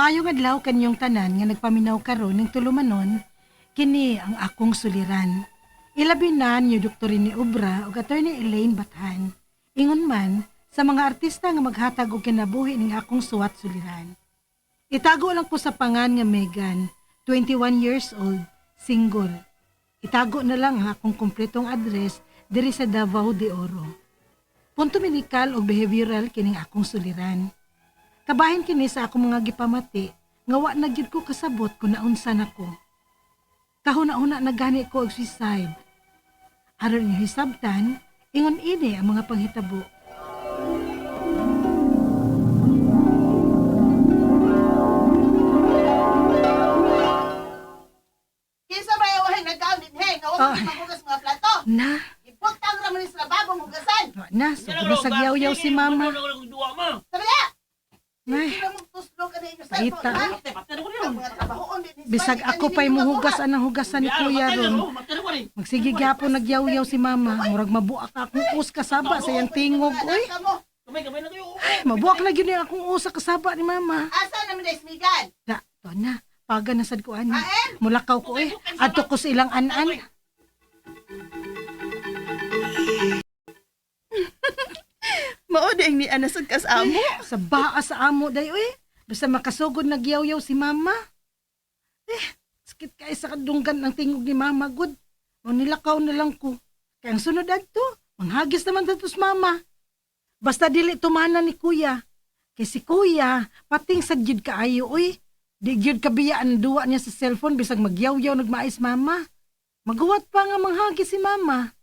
Maayong adlaw kanyong tanan nga nagpaminaw karon ning tulumanon, kini ang akong suliran. Ilabi na ni Dr. ni Obra ug Attorney Elaine Bathan. Ingon man sa mga artista nga maghatag og kinabuhi ning akong suwat suliran. Itago lang ko sa pangan nga Megan, 21 years old, single. Itago na lang ang akong kumpletong address diri sa Davao de Oro. Punto medikal o behavioral kining akong suliran. Kabahin kini sa akong mga gipamati nga wa na gyud ko kasabot kung naunsa nako. Kahuna-huna na gani ko og suicide. Aron inyo hisabtan, ingon ini ang mga panghitabo. Kinsa ba yawahin nagkaon din he? Nga Ah. wa maghugas mga plato. Na, Ibutang ra man ni sa lababo hugasan. wa na, so sa yaw si mama. Sabila. Ay, Hindi na mo tuslo ka ninyo sa Paita. ha? Ang mga trabahoon din ni bisag ako pa'y muhugas anang hugasan ni kuya ron. Magsige gyapon nagyaw-yaw si mama. Murag mabuak akong us kasaba sa iyang tingog. Uy, ay, mabuak na gyud ni akong us sa kasaba ni mama. Asa naman na ismigan? Da, to na. Paga na sad ko ani. Aen? Mulakaw ko eh. Adto ko sa ilang an-an. Mao ding ni ana sad kas amo. Sa baa sa amo day uy. Basta makasugod nagyaw-yaw si mama. Eh, sakit kay sa kadunggan ang tingog ni mama gud. O nilakaw na lang ko. Kaya ang sunod adto, manghagis naman datos mama. Basta dili tumana ni kuya. Kay si kuya, pating sad gyud kaayo uy. Di gyud kabiyaan duwa niya sa cellphone bisag magyawyaw nagmaais mama. Maguwat pa nga manghagis si mama.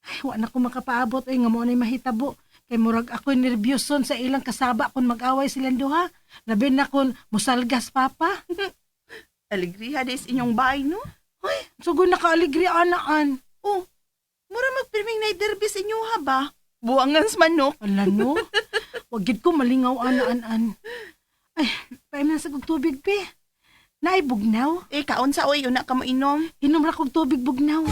Ay, wa na ko makapaabot oy nga mo na'y mahitabo. Kay murag ako'y nerbiyoson sa ilang kasaba kung mag-away silang duha. Labi na kun musalgas papa. Alegriha des inyong bahay no? Uy, sugoy nakaaligri anaan. Oh, mura magpirming na derby sa inyo ha ba? Buangan sa manok. Ala no. Wag gid ko malingaw anaan-an. Ay, paim na sa kog tubig pe. Naay bugnaw. Eh, kaon sa oy, una ka mo inom. Inom ra kog tubig bugnaw.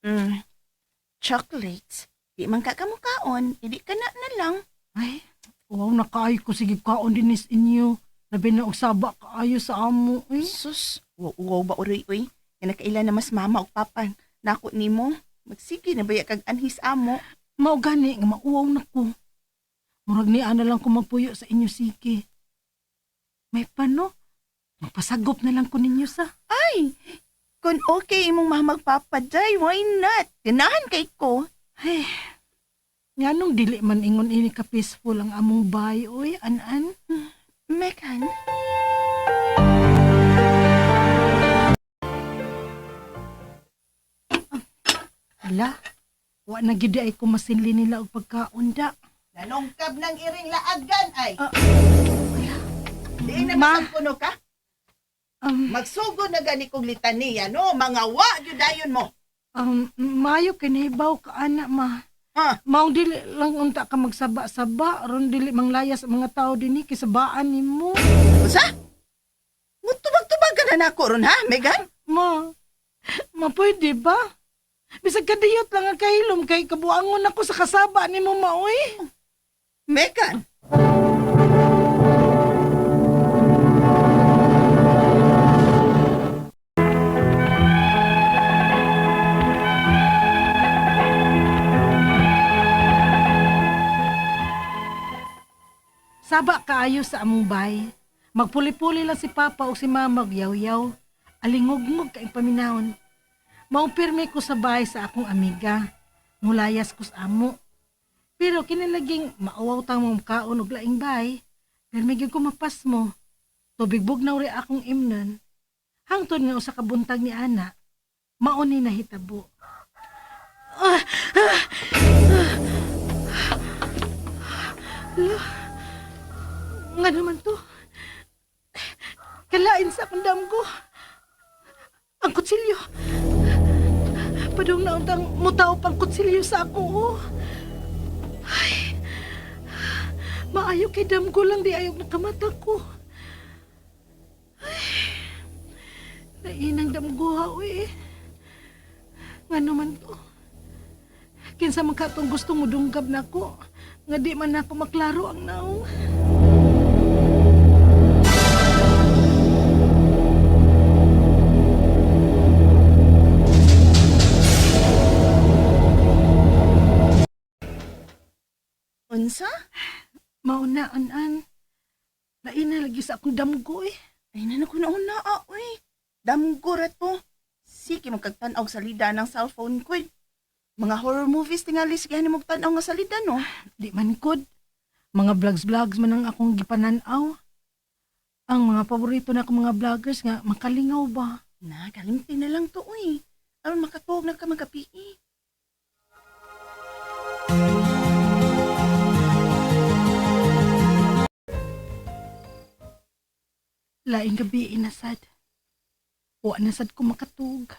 Mm. Chocolates. Di man ka kamo kaon, hindi ka na na lang. Ay, wow na kaayo ko sige kaon dinis inyo. Labi na og saba kaayo sa amo. Eh. Sus, wow, wow ba uroy uy? Nga nakaila na mas mama og papa. Nako nimo. Magsige na baya kag anhis amo. Mao gani nga mauwaw na ko. Murag ni ana lang ko magpuyo sa inyo sige. May pano? Magpasagop na lang ko ninyo sa. Ay, kung okay imong mama ug papa day, why not? Ganahan kay ko. Ay, nganong dili man ingon ini ka peaceful ang among bay, oy, an-an. Megan. Ala, wa na gid ay ko masinli nila og pagkaon da. Nanongkab ng iring laagan ay. Ah. Di na Ma. masang kuno ka. Um, Magsugod na gani kog litaniya no, mga wa gyud dayon mo. Maayo kinibaw ka ana ma. Ah. Maong dili lang unta ka magsaba-saba, aron dili manglayas ang mga tao dinhi kay sabaan nimo. Usa? Mutubag-tubag ka na nako ron ha, Megan? Ma, ma pwede ba? Bisag kadiyot lang ang kahilom kay kabuangon ako sa kasaba nimo maoy. Megan. Saba kaayo sa among bay. Magpuli-puli lang si Papa o si Mama og yaw-yaw. Alingugngog kaing paminawon. Maupirmi ko sa bahay sa akong amiga. Mulayas ko sa amo. Pero kinalaging mauwaw tang mong kaon og laing bay. Pirmi gyud ko mapasmo. Tubig bugnaw ri akong imnon. Hangtod nga usa ka buntag ni ana, mao ni nahitabo. Ah, ah, ah. Ala, nga naman to. Kalain sa akong damgo. Ang kutsilyo. Padung na untang mutaw pang kutsilyo sa ako. Oh. Ay, maayo kay damgo lang di ayog nakamata ko. Ay, nainang damgo ha, uy. Nga naman to. Kinsa man ka tong gusto mo dunggab na ko. Nga di man ako maklaro ang naong. Unsa? Mauna, an-an. Lain na lagi sa akong damgo eh. Ay, na ko na ah, uy. Damgo ra to. Sige, magkagtan-aw sa lida ng cellphone ko, eh. Mga horror movies tingali sige mo tan-aw nga salida no. Di man kod. Mga vlogs-vlogs man ang akong gipananaw. Ang mga paborito na akong mga vloggers nga makalingaw ba? Na, kalimti na lang to uy. Aron makatuog na ka magabi. Laing gabi inasad. Wa na sad ko makatug.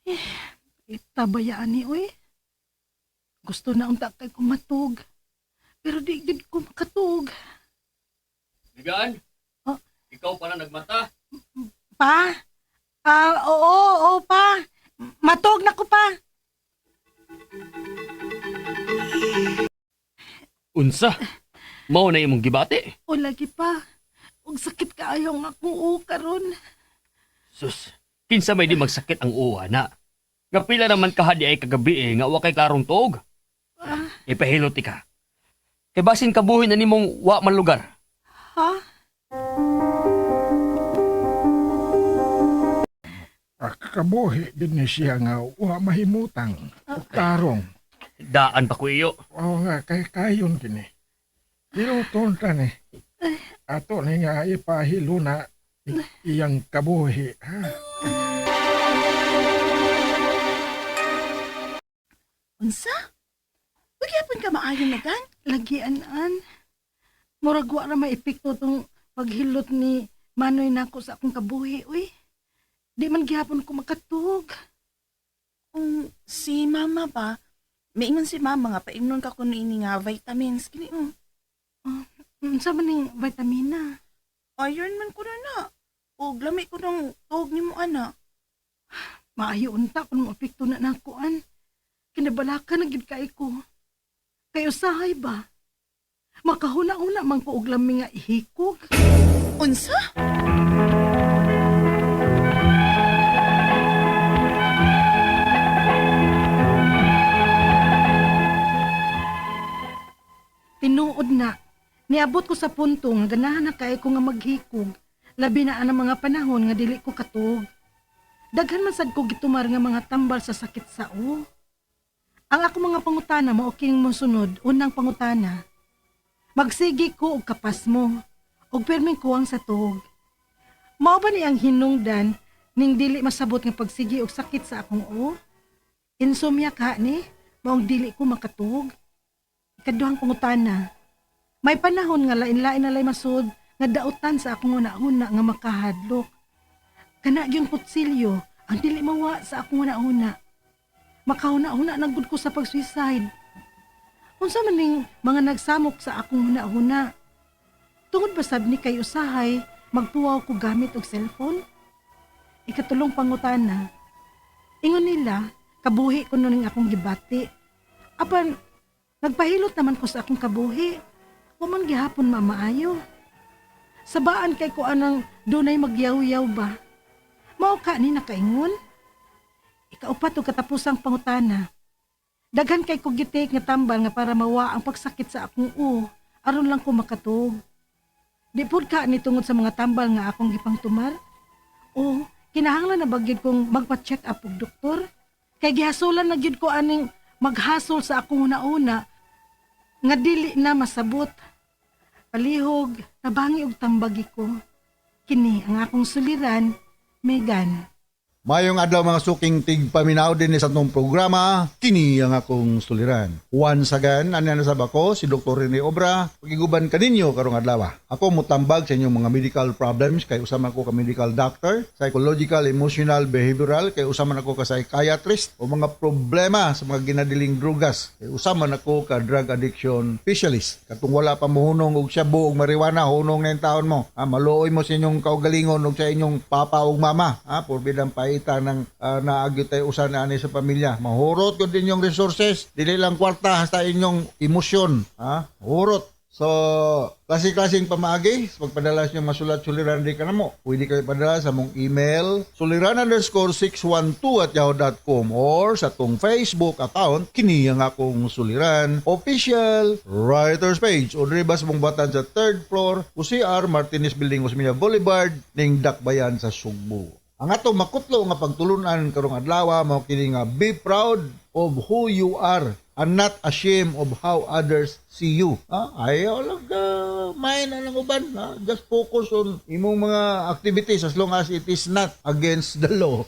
Eh, itabayaan ni oy. Gusto na unta kay ko matug. Pero di gid ko makatug. Bigaan? Oh. Ikaw pala nagmata? Pa? Ah, oo, oo pa. Matug na ko pa. Unsa? Mao na imong gibati? O lagi pa. Ug sakit kaayo ang akong uo karon. Sus, kinsa may di magsakit ang uwa na. Nga pila naman kahadi ay kagabi eh, nga wa kay klarong tuog. Ah, Ipahilot ka. Kay basin kabuhin na nimong wa man lugar. ha? Kabuhi gid ni siya nga wa mahimutang ug tarong. Daan pa ko iyo. Oo nga kay kayon kini. Hiluton ta ni. Ato ni nga ipahiluna iyang kabuhi ha. Unsa? Uy, gyapon ka maayo Megan? Lagi an-an. Murag wa ra maepekto tong paghilot ni Manoy nako sa akong kabuhi, uy. Di man gihapon ko makatug. Kung si mama ba, maingon si mama nga paimnon ka kuno ini nga vitamins kini oh. Unsa man ning vitamina? Iron man kuno na. Og lami ko nang tuog nimo ana. Maayo unta kung maepekto na nako an. Kinabalaka na gid kay ko. Kay usahay ba? Makahuna-una man ko og lami nga ihikog. Unsa? Tinuod na. Niabot ko sa punto nga ganahan na kay ko nga maghikog. Labi na ang mga panahon nga dili ko katuog. Daghan man sad ko gitumar nga mga tambal sa sakit sa ulo. Ang ako mga pangutana mao kining mosunod, unang pangutana. Magsige ko og kapas mo og perming kuwang sa tuog. Mao ba ni ang hinungdan ning dili masabot nga pagsige og sakit sa akong ulo? Insomnia ka ni, maong dili ko makatuog. Ikaduhang pangutana. May panahon nga lain-lain na lay masud nga dautan sa akong una-una nga makahadlok. Kana gyung kutsilyo ang dili mawa sa akong una-una. Makahuna-huna na gud ko sa pag-suicide. Unsa man ning mga nagsamok sa akong huna-huna? Tungod ba sab ni kay usahay magpuwaw ko gamit og cellphone? Ikatulong pangutana. Ingon nila, kabuhi ko ning akong gibati. Apan nagpahilot naman ko sa akong kabuhi. Wa man gihapon mamaayo. Sabaan kay ko anang dunay magyaw-yaw ba? Mao ka ni nakaingon? Ikaupat og katapusang pangutana. Daghan kay ko gitik nga tambal nga para mawa ang pagsakit sa akong uo aron lang ko makatuog. Di pud ka ni tungod sa mga tambal nga akong gipangtumar? O kinahanglan na ba gyud kong magpa-check up og doktor? Kay gihasulan na gyud ko aning maghasol sa akong una-una nga dili na masabot. Palihog, nabangi og tambagi ko. Kini ang akong suliran, Megan. Mayong adlaw mga suking tigpaminaw din sa atong programa, kini ang akong suliran. Once again, ani na sab ako si Dr. Rene Obra, pagiguban kaninyo karong adlaw. Ako mutambag sa inyong mga medical problems kay usa man ko ka medical doctor, psychological, emotional, behavioral kay usa man ako ka psychiatrist o mga problema sa mga ginadiling drugas kay usa man ako ka drug addiction specialist. Katong wala pa mohunong og shabu og marijuana, hunong na yung taon mo. Ah, maluoy mo sa inyong kaugalingon og sa inyong papa ug mama. Ah, porbidang kapaita ng naagi tayo usa na ani sa pamilya. Mahurot gud inyong resources, dili lang kwarta, hasta inyong emosyon, ha? Hurot. So, klase-klaseng pamaagi sa pagpadala sa inyong masulat suliran di kanamo. Pwede kayo padala sa mong email suliran_612@yahoo.com or sa tong Facebook account, kini ang akong suliran official writers page, o diri ba sa mong batan sa third floor UCR Martinez Building, Osmeña Boulevard, ning Dakbayan sa Sugbo. Ang atong makutlo nga pagtulunan karong adlaw mao kini nga be proud of who you are and not ashamed of how others see you. Ah, ayaw lang mind ang uban. Ah, just focus on imong mga activities as long as it is not against the law.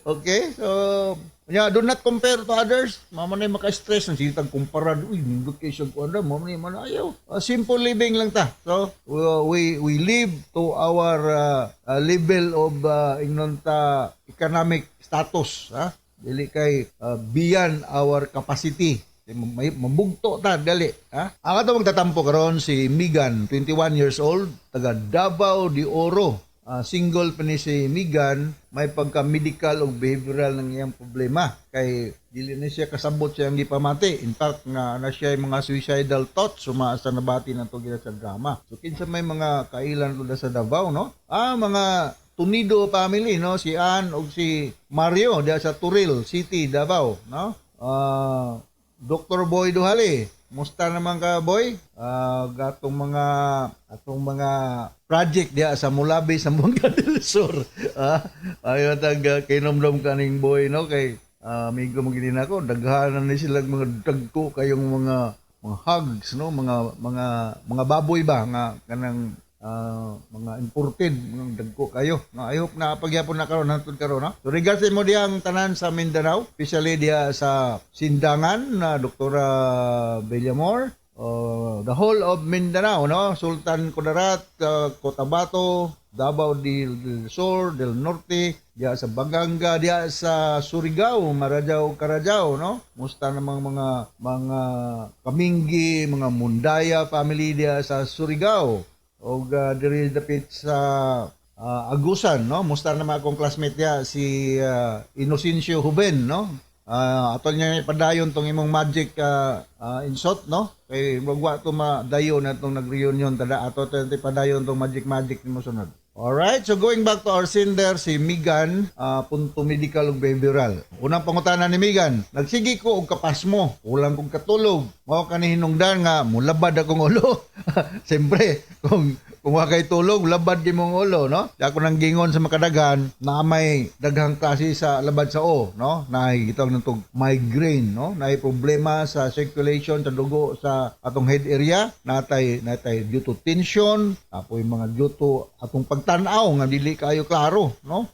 Okay? So, yeah, do not compare to others. Mao man maka-stress ang sige tag kumpara. Uy, nindot kay siya kuan mao man man ayaw. Simple living lang ta. So, we live to our level of ingnon ta economic status, ha? Dili kay beyond our capacity. May mamugto ta dali, ha? Ang ato magtatampo karon si Megan, 21 years old, taga Davao de Oro. Single pa ni si Megan, may pagka-medical o behavioral ng iyang problema. Kay dili na siya kasabot sa iyang gipamati. In fact, nga na siya yung mga suicidal thoughts suma sa nabati na to gila sa drama. So kinsa may mga kailan to sa Davao, no? Ah, mga Tunido family, no? Si Ann ug si Mario diha sa Toril City, Davao, no? Ah, Dr. Boy Duhali. Musta naman ka, Boy? Gatong mga atong mga project diha sa Mulabi sa Zamboanga del Sur. Ayo tag kinomdom kaning Boy, no, kay amigo mo gini nako, daghan na ni sila mga dagko kayong mga hogs, no, mga baboy ba nga kanang mga imported, mga dagko kayo no. I hope na pagyapon na karon hantod karon, no. So regards mo diyang tanan sa Mindanao, especially diha sa Sindangan na Doktora Villamor, the whole of Mindanao, no, Sultan Kudarat, Cotabato, Davao del Sur, del Norte, diha sa Baganga, diha sa Surigao, Maradjaw, Carajaw, no? Musta namang mga Kaminggi, mga Mundaya family diha sa Surigao og diri dapit sa Agusan, no? Musta naman akong classmate diha si Inocencio Huben, no? Atol niya padayon tong imong magic insult, no? Kay magwa to madayon na tong nag-reunion tada ato to padayon tong magic magic nimo sunod. Alright, so going back to our sender, si Megan, punto medical ug behavioral. Unang pangutana ni Megan, nagsige ko og kapasmo, kulang kog katulog. Mao kani hinungdan nga mulabad akong ulo. Siyempre, kung wa kay tulog, labad di mong ulo, no? Di ako nang gingon sa makadagan na may daghang klase sa labad sa o, no? Naay gitawag natog migraine, no? Naay problema sa circulation sa dugo sa atong head area, natay due to tension, apoy mga due to atong pagtan-aw nga dili kayo klaro, no?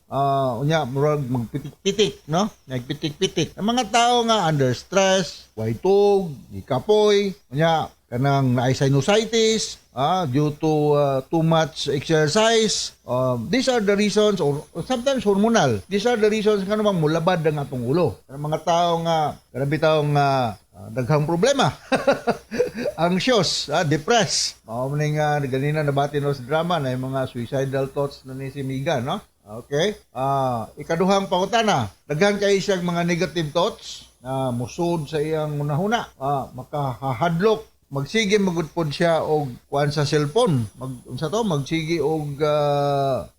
Unya murag magpitik-pitik, no? Nagpitik-pitik. Ang mga tao nga under stress, way tug, gikapoy, unya kanang naay sinusitis, due to too much exercise. These are the reasons or sometimes hormonal. These are the reasons nga namang mulabad ang atong ulo. Kanang mga tao nga kanang bitaw nga daghang problema. Anxious, depressed. Mao man nga ganina nabati no sa drama na yung mga suicidal thoughts na ni si Megan, no? Okay. Ikaduhang pangutana, daghan kay siyang mga negative thoughts na musod sa iyang hunahuna, makahadlok, magsige magud pod siya og kuan sa cellphone, mag unsa to, magsige og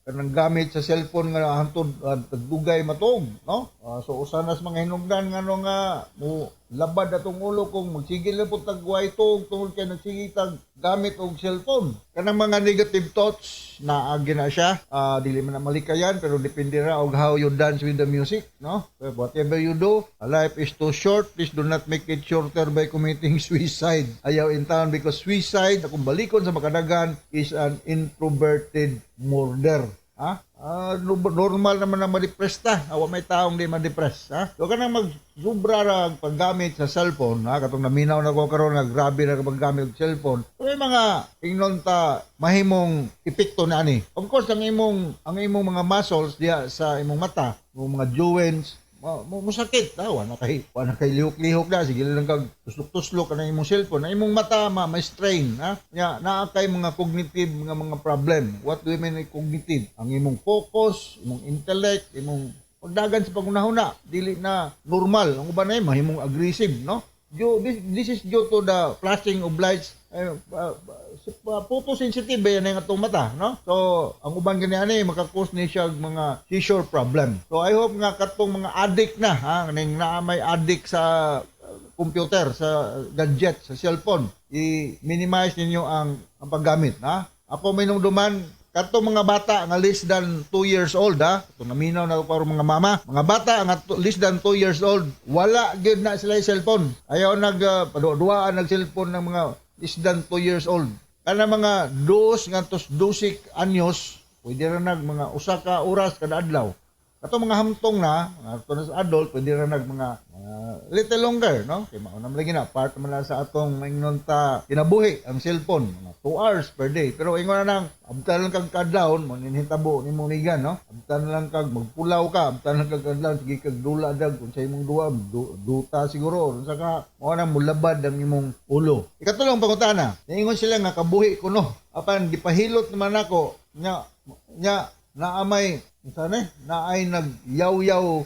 kanang gamit sa cellphone nga hantod tagdugay matog, no? So usa na sa mga hinungdan ngano nga mo labad atong ulo kung magsige lang pud tag way tug tungod kay nagsige tag gamit og cellphone. Kanang mga negative thoughts naagi na siya, dili man na malikayan, pero depende ra og how you dance with the music, no? Pero whatever you do, life is too short, please do not make it shorter by committing suicide. Ayaw in town, because suicide, kung balikon sa makadagan, is an introverted murder. Ha? Normal naman na ma-depress ta. Awa may taong di ma-depress, ha? So kanang magsubra ra ang paggamit sa cellphone, ha? Katong naminaw na ko karon nga grabe na paggamit og cellphone. So, may mga ingnon ta mahimong epekto na ani. Of course, ang imong mga muscles diha sa imong mata, imong mga joints, Mo sakit ha, wala kay lihok-lihok na, sige lang kag tuslok-tuslok na imong cellphone, na imong mata ma may strain ha. Nya naa kay mga cognitive nga mga problem. What do you mean by cognitive? Ang imong focus, imong intellect, imong pagdagan sa pagunahuna dili na normal. Ang uban ay mahimong aggressive, no? This is due to the flashing of lights, photosensitive ba yan ang atong mata, no? So ang uban gani ani maka-cause ni siya og mga seizure problem. So I hope nga katong mga addict na ha, ning naa may addict sa computer, sa gadget, sa cellphone, i-minimize ninyo ang paggamit, ha? Ako may duman katong mga bata nga less than 2 years old ha, ito naminaw na ko karon mga mama, mga bata nga less than 2 years old, wala gyud na sila yung cellphone. Ayaw nag paduwa-duwaan nag cellphone ng mga less than 2 years old. Kana mga 2 ngadto 12 anyos, pwede ra nag mga 1 ka oras kada adlaw. Kato mga hamtong na, mga na sa adult, pwede ra nag mga little longer, no? Kay mao naman lagi na, part man na sa atong maingon ta kinabuhi ang cellphone, mga 2 hours per day. Pero ingon na nang, abtan lang kag kadlawon, mo ninhitabo nimong nigan, no? Abtan lang kag magpulaw ka, abtan lang kag kadlawon, sige kag dula dag kung sa imong duwa, duta siguro, unsa ka, mao nang mulabad ang imong ulo. Ikatulong pangutana, niingon sila nga kabuhi kuno. Apan gipahilot naman ako nya nya naamay unsa ni naay nagyaw-yaw,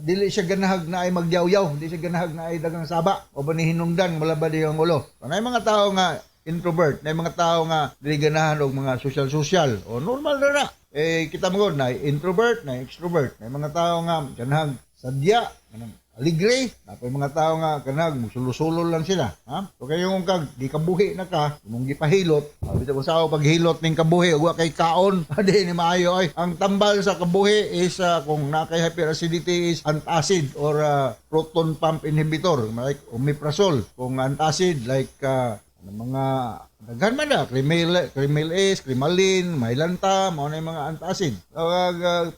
dili siya ganahag na ay magyawyaw, dili siya ganahag na ay dagang saba o ba ni hinungdan malabad yung ulo. So, naay mga tao nga introvert, naay mga tao nga dili ganahan og mga social-social o normal na na. Eh kita mo na introvert, na extrovert, naay mga tao nga ganahag sadya, kanang aligre, napoy mga tao nga kanang musulo-sulo lang sila, ha? So kayo kung kag gikabuhi na ka, imong gipahilot, bisag usa ako paghilot ning kabuhi ug wa kay kaon, di ni maayo ay. Ang tambal sa kabuhi is kung naa kay hyperacidity is antacid or proton pump inhibitor like omeprazole. Kung antacid like ano, mga daghan man na, Kremil, Kremil S, Kremalin, Mylanta, mao na yung mga antacid.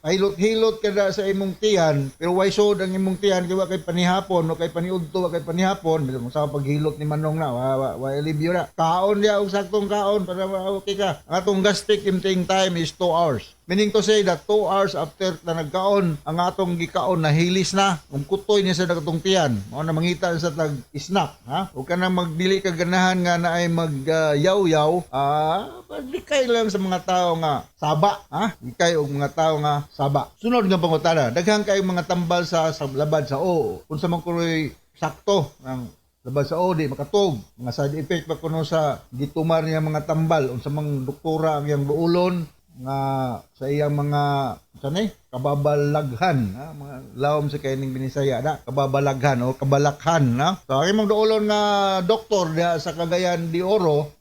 Hilot-hilot ka na sa imong tiyan, pero way sod ang imong tiyan kay wa kay panihapon o kay paniudto, wa kay panihapon, bisan mo sa paghilot ni Manong na, wa alibyo na. Kaon diya og saktong kaon para okay ka. Ang atong gastric emptying time is 2 hours. Meaning to say that 2 hours after na nagkaon, ang atong gikaon na hilis na, kung kutoy niya sa atong tiyan, mao na mangita sa tag snack, ha? Ug kanang magdili ka ganahan nga na ay mag yaw-yaw, likay lang sa mga tao nga saba, ha? Likay og mga tao nga saba. Sunod nga pangutana, daghan kay mga tambal sa labad sa o. Unsa man kunoy sakto ng labad sa o, di makatog. Mga side effect pa kuno sa gitumar niya mga tambal, unsa mang doktora ang iyang duulon nga sa iyang mga unsa ni kababalaghan, ha? Mga lawom sa kaining Binisaya na kababalaghan o kabalakhan, na so ang imong duolon nga doktor diha sa Cagayan de Oro,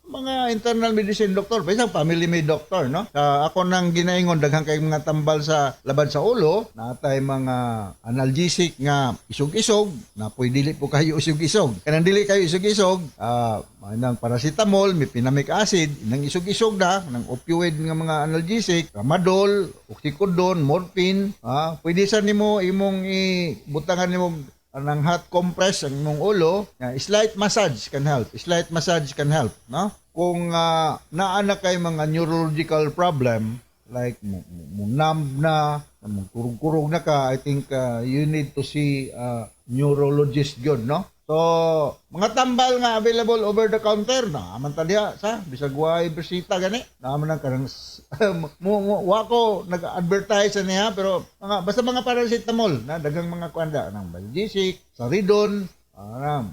mga internal medicine doctor, bisan family med doctor, no? Sa ako nang ginaingon, daghan kay mga tambal sa labad sa ulo, natay mga analgesic nga isog-isog na pwede dili po kayo isog-isog. Kanang dili kayo isog-isog, nang paracetamol, mefenamic acid, nang isog-isog na, nang opioid nga mga analgesic, tramadol, oxycodone, morphine, pwede sa nimo imong ibutangan nimo ng hot compress ang imong ulo, slight massage can help. Slight massage can help, no? Kung naa na kay mga neurological problem like mo numb na, mo kurog-kurog na ka, I think you need to see neurologist gyud, no? So, mga tambal nga available over the counter na aman ta diha sa bisag way bisita gani. Naaman ang kanang mo wa ko nag-advertise niya, pero mga basta mga paracetamol na daghang mga kuanda nang Biogesic, Saridon,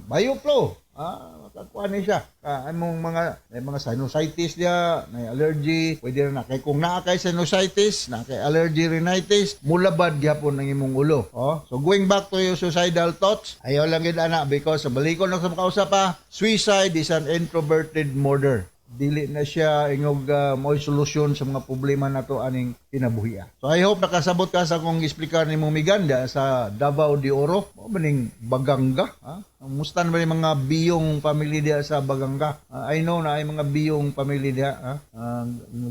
Bioflow. Makakuha ni siya. Among mga may mga sinusitis diya, may allergy, pwede na na. Kay kung naa kay sinusitis, naa kay allergy rhinitis, mulabad gyapon ang imong ulo. Oh, so going back to your suicidal thoughts, ayaw lang gid ana because sa balikon na sa makausap pa, suicide is an introverted murder. Dili na siya ingog mo'y solusyon sa mga problema nato aning kinabuhia. So I hope nakasabot ka sa akong explicar nimong Miganda sa Davao de Oro. Mao ba ning Baganga? Ha? Musta na ba yung mga biyong family diha sa Baganga? I know na ay mga biyong family diha. Ha?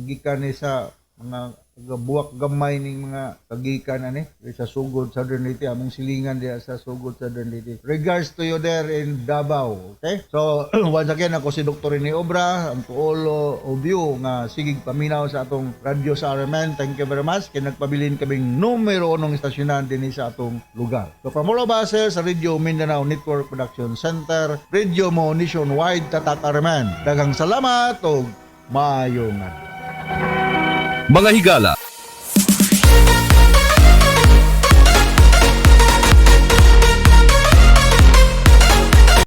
Gikan ni sa mga Buwak gamay ning mga kagikan ani diri sa Sugod, Southern Leyte, among silingan diha sa Sugod, Southern Leyte. Regards to you there in Davao. Okay? So once again, ako si Dr. Rene Obra, ang tuolo of you nga sigig paminaw sa atong radyo sa RMN. Thank you very much. Kay nagpabilin kaming numero unong istasyonan dinhi sa atong lugar. So from all of us here sa Radio Mindanao Network Production Center, Radio mo nationwide, Tatak RMN. Daghang salamat ug maayong adlaw. Mga higala,